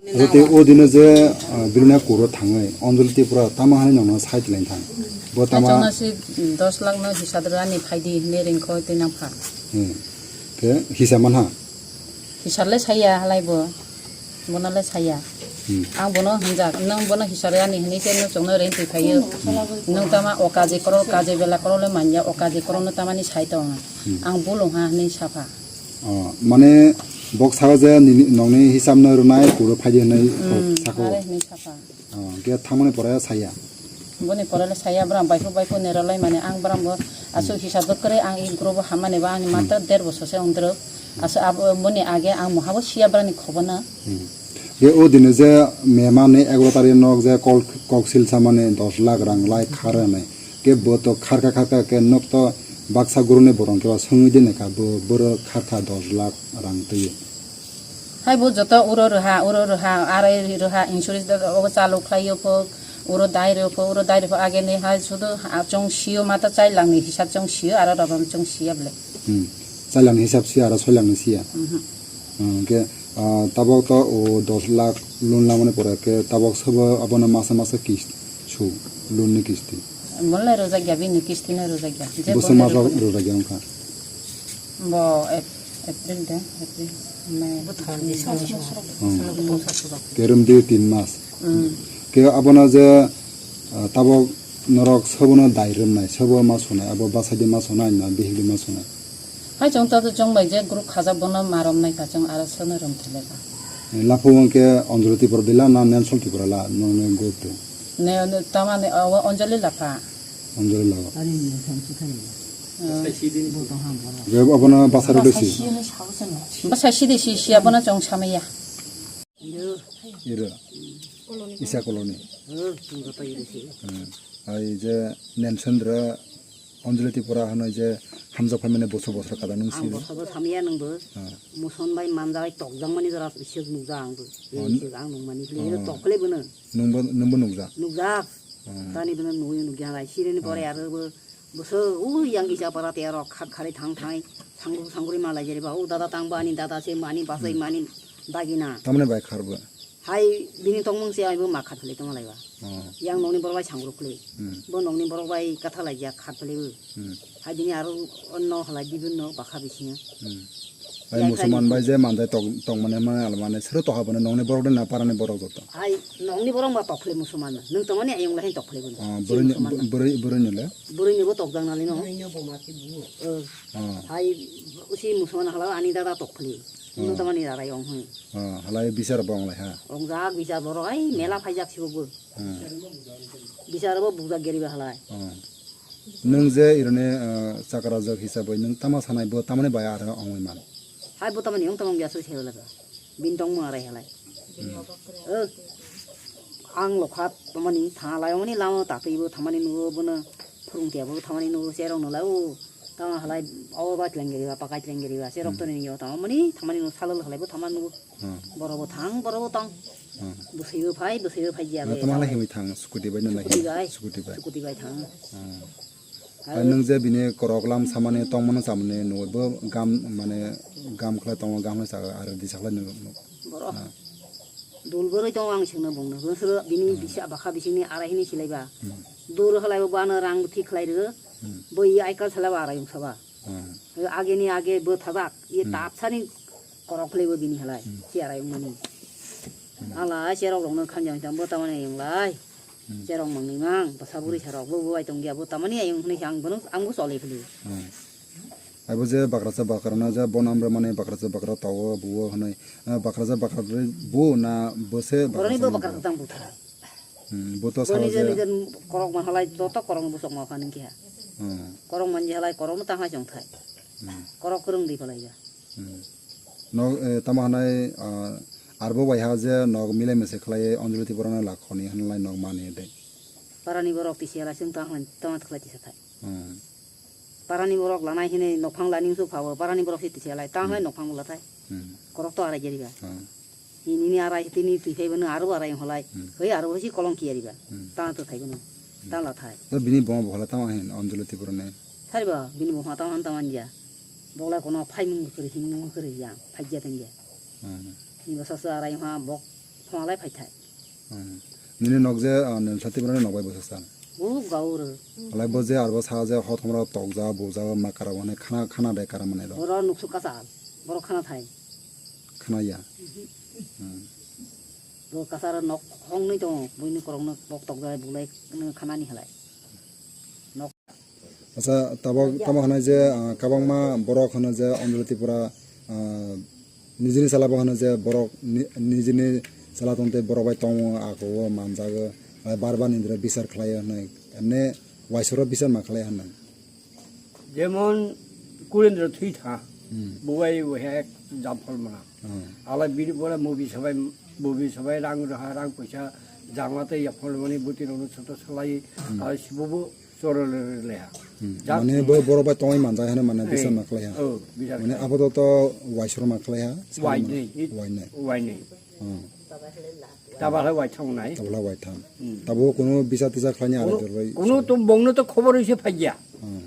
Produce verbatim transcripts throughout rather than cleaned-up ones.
Jote o dino je, ah, Birina kuro thangwi, Anjali Tripura tama hani nongno side line thang. Bo tama. Achana si dos lakh no hisab rani phaidi hini ringkho twi nang pha. Hmm. Ke hisab manha? Hisab le saya halai bo. Bono le saya. Hmm. Ang bono hinjak, nang bono hisab rani hini se no chongno renti phayo. Hmm. Nang tama o kaje koro, kaje bela koro le manya, o kaje koro no tamani sai tong. Hmm. Ang bulu ha hini sapha. Oh, mane bok sao je nini, nongni hisab no rwnai kuro phaidi hwnwi. Hmm, sako. Are hini sapha. Oh, ke thangmani pore saya. Boni pore le saya bram baikhu baikhu nerolai mane ang bram bo asuk hisab bo kre ang i grobo hamani ba ani matra der bosor se ongdrok. Asuk abo boni age ang mohabo siya brani khobona. Hmm. Ke o dino je mema ni egaro tarikh nok je kol, kok sil samani dos lakh rang lai khar hwnwi. Ke bo to kharkha kharkha ke nok to baksa guruni borong ke ba songwi dini ka bo boro kharkha dos lakh rang twi. Hai bo joto uro rwha, uro rwha, arai rwha, insurance da obo chalu khlaio pho, uro dai rw pho, uro dai rw pho, ageni hai sudu ha-, chong sio mata chai langni hisab chong sio, aro rabam chong sia ble. Hmm. Chai langni hisab sia, aro soi langni sia. Mhm. Hmm, ke, ah, tabok to o dos lakh loan lamani pore ke tabok sobo abono masa masa kist su, loan ni kisti. Molai rojak ya, bini kisti no rojak ya. Je Boso bolai maso rojak ya. Rojak ya wngkha. Bo Ep-, April de, April, May. Bwthar ni sal sal. Hmm. Bwthar sal. Kerum di tin mas. Hmm. Ke abono je, ah, tabok norok sobono dai rwmnai, sobo ma sunai, abo bwsai di ma sunai, na bihik di ma sunai. Hai chwng ta chwng bai je group khaja bono ma romnai kha chwng aro sono rom thele kha. Lapho wngkhe Anjali Tripura dila na Nelson Tripura la nongni group de. Ne, ne, tamani awa Anjali lapha. Anjali lapha. Ani ni tham su thani. Ah. Bo to ham bono. Ge abono basaro de si. Basa sidi si si abono chong samaya. Iro. Isa koloni. Hmm, joto iro si. Hmm. Ai je Nelson dra Anjali Tripura hwnwi je hamjak phaimani boso bosor kada nung si. Ang boso bo samaya nungbo. Ah. Muson bai manjak bai tokjak mani jora isuk nukjak ang bo. Oh, isuk ang nungmani bile oh. Tokle bono. Nungbo, nungbo nukjak? Nukjak. Hmm. Tani bono nugwi nukya halai. Sirini pore hmm. Aro bo, boso, u yang kisa para te aro khat khari thang thang, sangru sangru ma lai jeri ba. U dada tang ba ani dada se mani basai hmm. Mani dagina. Tamne bai khar bo? Hai bini tongmung se ai bo ma khat philai tong lai ba. Hmm. Yang nokni borok bai sangru khli. Hmm. Bo nokni borok bai katha lai jak khat philai bo. Hmm. Hai bini aro onno halai bibinno bakha bisingo. Hmm. Bai musulman bai je manjai tok, tokmani mane almani sero toha bono nongni borok de na parani borok joto. Hai nongni borok ba tokphli musulman. Nung tongmani ayung lahin tokphli bono. Ah, si bwrwini, musulman. Bwrwi, bwrwini le? Bwrwini bo tokjak nalino. Bwrwini bo ma ki bu. Oh. Ah. Hai usi musulman hala ani dada tokphli. Ah. Nung tongmani dada yong hoi. Ah, halai bisar bong lai ha. Ongjak bisar borok ai mela phaijak sibo bo. Hmm. Bisar bo bukjak geri ba halai. Hmm. Nwng je ironi, ah, chakrajak hisabai nwng tama sanai bo tamani bai aro ongoi man. Hai bo tamani ong tamang biasu se wala. Bin tong ma rai halai. Hmm. Eh, ang lokhat tamani tha lai mani lama ta twi bo tamani nugo bono phurung tia bo tamani nugo serong no lai o tama halai o ba tleng geri ba pakai tleng geri ba serok hmm. Toni yo tamani tamani no salal halai bo tamani nugo. Hmm. Borok bo thang, borok bo tong. Hmm. Bwswi bo phai, bwswi bo phai ya. Tama lai himwi thang, scooty bai nang lai. Scooty bai. Scooty bai. Scooty bai thang. Hmm. Hai nwng je bini korok lam samani tongmano chamani nugwi bo gam mane gam khlai tongo, gam khlai saka aro disa khlai nugwi. Borok. Hmm. Dul boroi tongo ang sengno bongno. Bwswro bini hmm. Bisa bakha bisingni arai hini silaiba. Hmm. Dur halai bo bano rang thik khlai rw. Hmm. Bo i aikal sala ba arai ungsaba. Hmm. Ageni age bo thajak, ye hmm. Tapsani korok khlaibo bini halai, hmm. Chiarai wngmani. Hmm. Ala cherok rokno khanjang jang bo tamani ayung lai. Hmm. Cherok mangni mang, basa buri hmm. Sarok bo bo ai tongya bo tamani ayung hwnwi ang bono ang bo choli phili. Hmm. Abo je bakrasa bakrana je bonam re mane bakrasa bakra tawo buo hwnwi, eh, bakrasa bakra re bo na bose boroni bo bakrasa bakra tang buthar. Hmm, bo to sabo nijer je nijer korok man halai joto korok no bosok ma phan khe ha. Hmm. Korok man je halai korok no tang hai chong thai. Hmm. Korok kwrwng di phalai ja. Hmm. No, eh, tamo hanai, ah, arbo bai ha je nog milai mese khlai Anjali Tripura no lakhoni hanlai nog mani de. Parani borok tisi halai chwng tang hai tama khlai tisa thai. Hmm. Parani borok lanai hinwi nokphang lani wngsu phabo, parani borok se tisi halai, tang hai hmm. Nokphang bwla thai. Hmm. Korok to arai jeriba. Hmm. Nini arai, tini twi phai bono aro arai wng halai. Hmm. Hoi aro si kolong kiya riba. Hmm. Tang to thai bono. Hmm. Tang la thai. To bini boma bwkhala tamo hin Anjali Tripura ne. Sariba, bini boma tamo han tamo anja. Bokla kono phai mung kwrwi, himung kwrwi ya, phai ya tang ya. Hmm. Ni basa sa arai ha bok. Thwng lai phai thai. Hmm. Nini nok je, ah, Nilsati borok nok bai bwsa san. Bo gaur. Alai bo je arbo sa je hothom rok tokja, buja, ma kara hwnwi khana, khana de kara manai rok. Boro nuksu kasal. Boro khana thai. Khana ya. Hmm. Bo kasar nok hong nwi tongo, buini korokno bok tokjai bulai khana ni halai. Acha, tabok tamo hwnwi je, ah, kwbangma borok hwnwi je Anjali Tripura, ah, nijini chwla bo hwnwi je borok ni-, nijini chwla tongtwi borok bai tongo, ago o manjago, ah, bar bar nini bichar khlaio hwnwi, emne waisoro bichar ma khlai hwnwi. Jemon Kulendra thwi tha, hmm, bubai wahai jampol mana. Hmm. Ala biri bola movie sabai, movie sabai rang raha, rang poisa jangla tei yaphol mani buti rokno soto salai, hmm, ah, sibubu chorole leha. Hmm. Jak mane bo borok bai tongwi manjak hwnwi mane, eh, bichar ma khlai ha. Oh, bichar mane khlai. Apatot waisoro ma khlai ha. Wai nei. Wai nei. Wai nei. Hmm. Tabala wai thang nai. Tabala wai thang. Hmm. Tabo kuno bichar tichar khlaini. Kuno, aro dorbai kuno to bongno to khobor hoise phaiya. Hmm.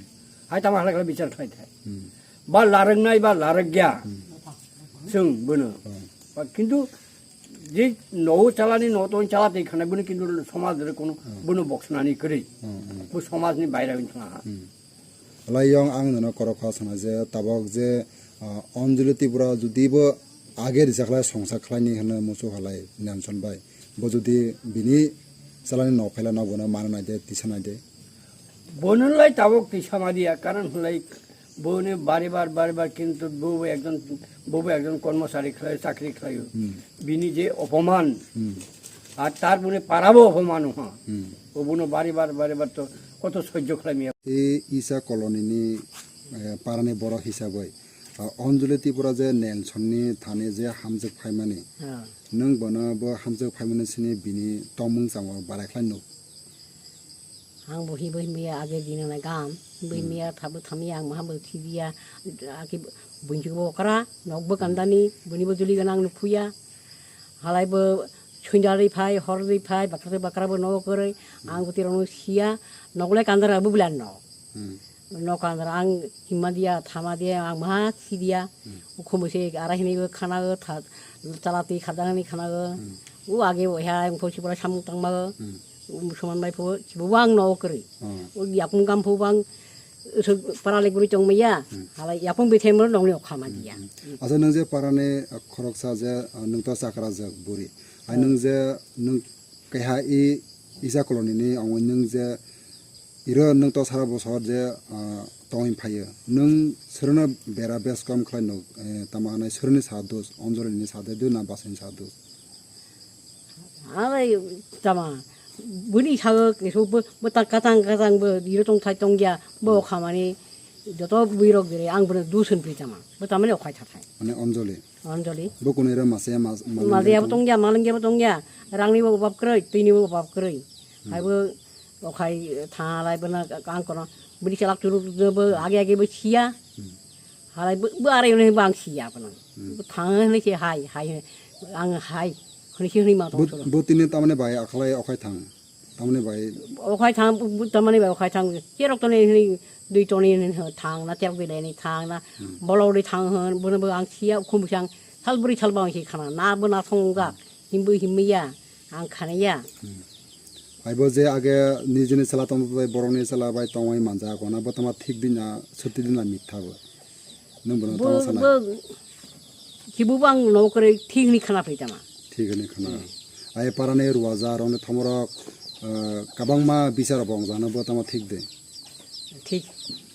Hai tama halai khlai bichar khlai thai. Hmm. Ba larang nai ba larang ya. Hmm. Chwng bono. Hmm. Ba kintu je no chalani no ton chala tei khana bono kintu somaj re kuno, hmm, bono boksnani kwrwi. Hmm, hmm. Bo somajni baira wng thang ha. Hmm. Laiyong ang nono korok kha sana je tabok je, ah, Anjali Tripura judi bo age rijak lai songsa khlaini hwnwi muchuk halai Nelson bai. Bo judi bini chalani nok phaila no bono mana naide, tisa naide. Bono lai tabok tisa madiya, karon hwnlai boni bari bar, bari bar kintu bo bo ekjon, bo bo ekjon kormochari khlai, chakri khlaio. Hmm. Bini je opoman, hmm, ar tar boni parabo opoman ha. Hmm. Obono bari bar, bari bar to koto sojjo khlai miya. E Isa colony ni, eh, parani borok hisabai, ah, Anjali Tripura je Nelson ni thani je hamjak phaimani. Ha. Nwng bono bo hamjak phaimani sini bini tongmung chamo barai khlai nuk. Ang bo hi bo himya age dina na gam, bo, hmm, himya thabo thamya ang maha bo thibiya, aki bunchi bo kara, nok bo kandani, buni bo juli ganang nukhuya. Halai bo sundari phai, hor di phai, bakra bakra bo nok kwrwi, hmm, ang bo tirano siya, nok le kandara bo bulan nok. Hmm. Nok kandara ang himma diya, thama diya, ang maha thibiya. Hmm. Ukhum se ara hinwi bo khana go, tha-, chala twi khadang ni khana go. Hmm. U age bo ha ang phosi pora samung tangma go. Hmm. Musulman bai pho, chibo bang no kwrwi. Hmm. O yakung gam pho bang, so paralik buri tong maya. Hmm. Hala yakung bithai mo nong ni okha ma diya. Hmm. Asa nwng je parani, ah, khoroksa je, ah, nwng to chakra jak buri. Hai, hmm, nwng je, nwng keha i, isa colony ni, ang nwng je, iro nwng to sara bosor je, ah, tongwi phaio. Nwng sorono bera bes kom khlai nuk, eh, tama hanai sorono sa dos, Anjali ni sa de, do na basai ni sa dos. Abai tama, buni sago keso bo, bo ta katang katang bo iro tong thai tong ya, bo khamani joto bui rok dire ang bono dusun pri tama, bo tamani okhai tha thai. Mane Anjali. Anjali. Bo kunu ira mase mas-, malingya Malingya bo tong-, tong ya, malingya bo tong ya, rangni bo obab kwrwi, twini bo obab kwrwi. Hmm. Hai bo okhai tha lai bono ang kono buni chalak churu bo age age bo siya. Hmm. Halai bo, bo arai hwnwi bo ang siya phano. Hmm. Bo thang hwnwi se hai, hai hwnwi. Ang hai hwnwi se hwnwi ma tong soro. Bo tini tamani bai akhlai okhai thang. Tamani bai. Okhai thang, bo, bo tamani bai okhai thang. Cherok toni hwnwi, dui toni hwnwi thang na, cherok dui laini thang na. Hmm. Bolok dui thang hwn, bono bo ang siya, ukhum bwsang. Sal bwrwi sal bang si khana. Na bo na thong ga. Himbo himya. Ang khana ya. Hmm. Aibo je age nijini chwla tongma bai borokni chwla bai tongwi manja kona bo tama thik din na sotwi din na mitha bo. Nwng bono tama sanai. Bo kibu bang no kore thik ni khana phai tama. Thik ni khana. Hmm. Ai parani ruwaja rokni thomorok, ah, kabangma bichar bong jano bo tama thik de. Thik.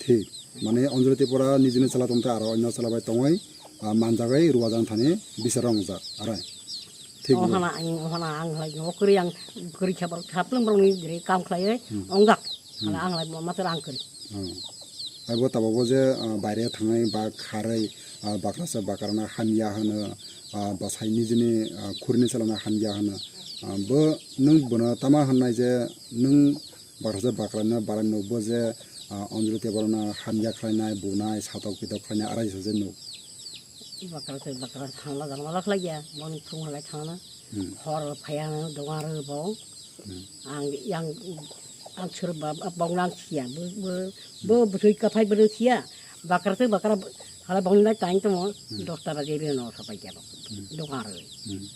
Thik. Mane Anjali Tripura nijini chwla tongte aro onno chwla bai tongwi, ah, manjagwi ruwajang thani bisaro wngjak, arai. Thik. O bo. Hana ang, o hana ang hai, o kwrwi ang, kwrwi khe borok, haplung borokni gre kam khlaiwi, hmm, ongjak. Hmm. Hana ang lai, ma, mator ang kwrwi. Hmm. Aibo tabukbo je, ah, baire thangwi ba kharwi, ah, bakrasa bakrana hamya hwno, ah, bwsai nijini, ah, khurni chwlana hamya hwno. Ah, bo nwng bono tama hwnnai je nwng Bakrasa bakrano barai nukbo je, ah, Anjali Tripurano hamya khlainai, bunai, satok pitok khlainai, arai se je nuk. Bakrasa bakra thangla jangla khlaiya, boni thung halai thangna. Hmm. Hor phaiya dogan rw bo. Hmm. Ang yang ang sur ba, bong lang siya, bo, bo, bo bwswi kaphai bwrwi siya. Bakrasa bakra halai bong lai tang tamo, hmm, dosta baje bino sapai ya bo. Hmm. Dogan rw. Hmm.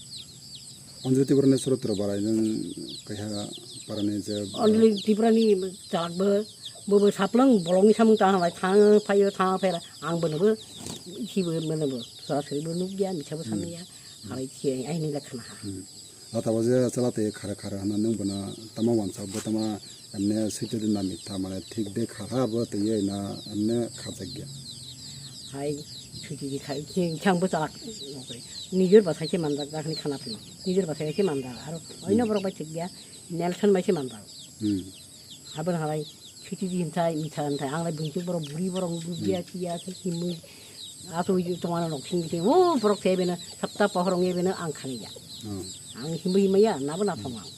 Anjali Tripura ni sroto barai nwng kaiha parani je Only Tripura ni chalak bo, bo, bo saplwng bolong ni samung tang bai thang phaio, thang phai ang bo nugo, si bo mane bo, sora sori bo nukya, misa bo samya, hai si ai ni lekha na ha. Hmm. Lata bo je chala tei khara khara hwnna nwng bono tama wansa bo tama emne site de na mitha mane thik de khara bo tei na emne khajak ya. Hai site di khai, khang bo chalak. Nijor bwsai se manjak jak hwnwi khana phili. Nijor bwsai se manjak. Aro oino borok bai thik ya. Nelson bai se manjak. Hmm. Habon halai khiti di hintai, mitha hintai, ang lai bwngchuk borok, buri borok, buri ya, hmm, kiya, ki, kimui. Ato ui tongmano nok sing sing, o borok se beno, sapta pohor ong beno ang khani ya. Hmm. Ang himui himui ya, nabo na thong ang.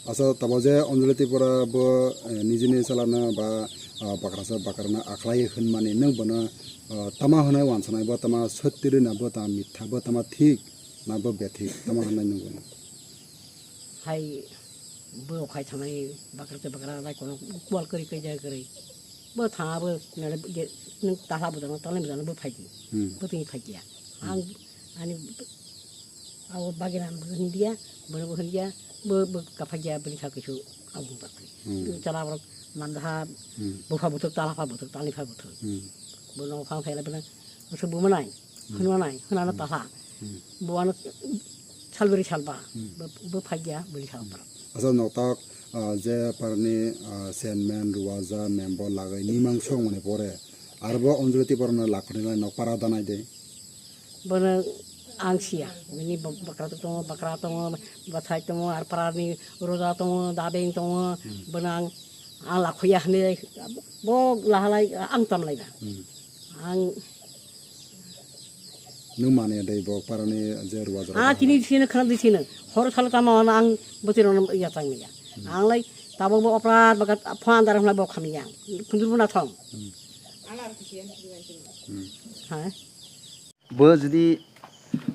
Asa tabo je Anjali Tripura bo, eh, nijini salano ba, ah, bakrasa bakrana akhlai hwnmani nwng bono, ah, tama hwnai wansanai bo tama sotti rina bo tama mitha bo tama thik na bo bethik tama hwnai nwng bono. Hai bo khai thangnai bakra tei bakra lai kono kwal kwrwi kwrwi jai kwrwi. Bo thangabo nare je nwng tahla bwtangno talai bwtangno bo phaidi. Hmm. Bo tini phaiya. Hmm. Ang ani abo bagina bo hindiya, bono bo hindiya, bo bo kaphaiya bini thang kisu ang bung bakri. Hmm. Chala borok mandaha, hmm, bupha buthuk, talapha buthuk, talipha buthuk. Hmm. Bono phang phaila bina, asuk bumanai, hmm, hwnmanai, hwnano, hmm, talha. Hmm. Bo ano salbri salba, hmm, bo, bo phaiya bini thang, hmm, parok. Asa noktak, ah, je parni, ah, chairman, ruwaja, member lagai nimang song mani pore. Arbo Anjali Tripura no lakhornai nok para danai de. Bono ang siya. Bini bak-, bakra tongo, bakra tongo, bwthai tongo, ar parani roja tongo, dabeng tongo. Hmm. Bono ang, ang lakhoya hwnwi bo lahalai ang tamlai ba. Hmm. Ang Nwng mani dei bo parani je ruwa jora Ah, tini sini khana di sini. Horo salo tamo ano ang bwtwi rok ya tang ya. Hmm. Ang lai tabok bo oprat bagat phone andar hwnlai bo khami ya. Kundur bo na thong. Hmm. Hmm. Ha? Bo jodi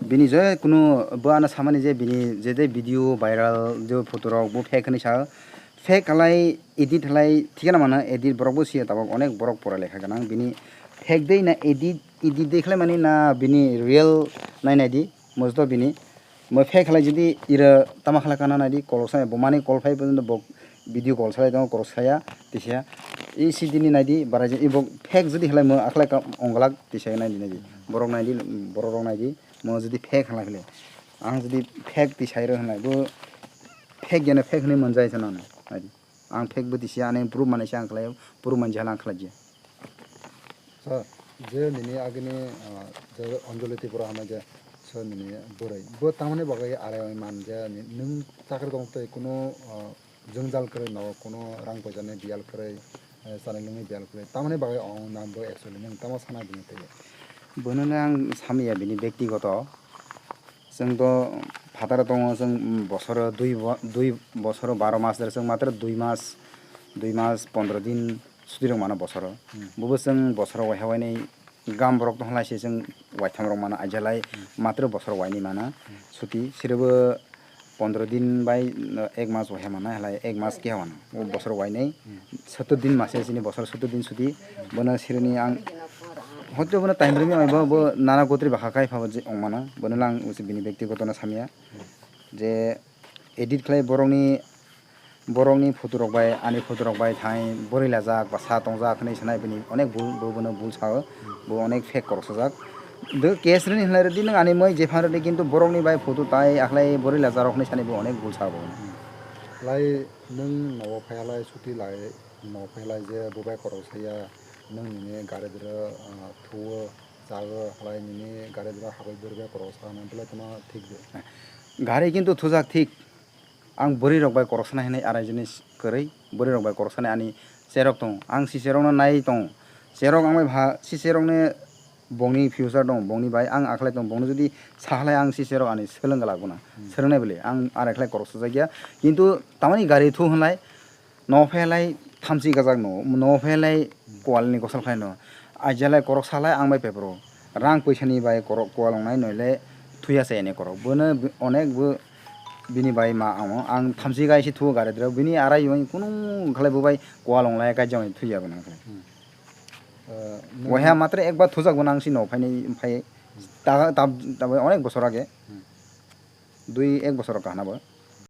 bini je kunu bo ano samani je bini je de video viral je photo rok bo fake hwnwi sa fake halai edit halai thikana mano edit borok bo siya tabok onek borok pora lekha ganang bini fake de na edit edit de khlai mani na bini real nai nai di mojdo bini mo fake halai jodi ira tama khlai kana nai di kolok sai bo mani kol phai bo video call salai tongo korok saya tisa i sidini naidi barai je ibo fake jodi halai mo akhlai ka onglak tisa naidi naidi borok naidi borok rok naidi mo jodi fake halai khle ang jodi fake tisai rw halai bo fake jene fake hinwi manjai se nang naidi ang fake bo tisa ani proof manai se ang khlai proof manjak ang khlai je. Sir, je nini agini, ah, je Anjali Tripura hwnwi je sir nini bwrwi, bo tamoni bagwi arai oi man je ni-, nwng chakri tong twi kuno, ah, jwngjal kwrwi nogo, kuno rang poisa ni biyal kwrwi, eh, chanai lwngwi biyal kwrwi, tamoni bagwi ong na bo actually nwng tamo sana bini twi? Bono le ang samya bini bektigoto. Chwng to phataro tongo, chwng bosoro dui bo-, dui bosoro baro mas, chwng matro dui mas, dui mas pondro din suti rok mano bosoro. Hmm. Bobo chwng bosoro waiha wainwi gam borok tong lai se chwng waitham rok mano, aija lai hmm matro bosoro wainwi mano hmm suti. Sirebo pondro din bai ek mas waiha mano, halai ek mas keha mano. O bosoro wainwi hmm sottor din mase chini bosoro sottor din suti. Bono sirini ang hoito bono time rwmi bo, bo nana gotri bwkha khai pha bo je wng mano. Bono lang usi bini bektigoto no samya je edit khlai borokni, borokni photo rok bai, ani photo rok bai thai bwrwi lajak ba sa tongjak hinwi sanai bini onek bul, bo bono bul sao, bo onek fake korok sajak. Do case rini hinlai rwdi nwng ani moi jephang rwdi kintu borokni bai photo tai akhlai bwrwi lajak rok hinwi sani bo onek bul sao bo. Lai nwng nogo phaiya lai suti lai nogo phaiya lai je bo bai korok saya nwng nini gari dwro, ah, thuo chago halai nini gari dwro habwi bwrwi bai korok sa hwnwi belai tongma thik de. Gari kintu thujak thik. Ang bwrwi rok bai korok sanai hinwi arai jani kwrwi, bwrwi rok bai korok sanai ani cherok tongo. Ang si cherok no nai tongo. Cherok ang bai bha si cherok ni bongni future dong, bongni bai ang akhlai tong, bongni jodi sahalai ang si cherok ani swlwng glak guna. Hmm. Swrwngnai bwle ang arai khlai korok sajak ya. Kintu tamani gari thu hwnlai no phailai thamchi gajak no, no phailai kwal ni gosal khlai no. Aijal lai korok salai ang bai paper o rang poisa ni bai korok kwal wngnai noile thuya se ene korok. Bono bi-, onek bo bini bai ma amo. Ang thamchi gai se thuo gari dwro. Bini arai bai kunu khlai bo bai kwal wnglai kai jang thuya bo nang khlai. Hmm. Eh, nwng Waiha matre ekbar thujak bo nang si no phainai phai ta, ta, ta, onek bosor age. Hmm. Dui ek bosor rok kahna bo.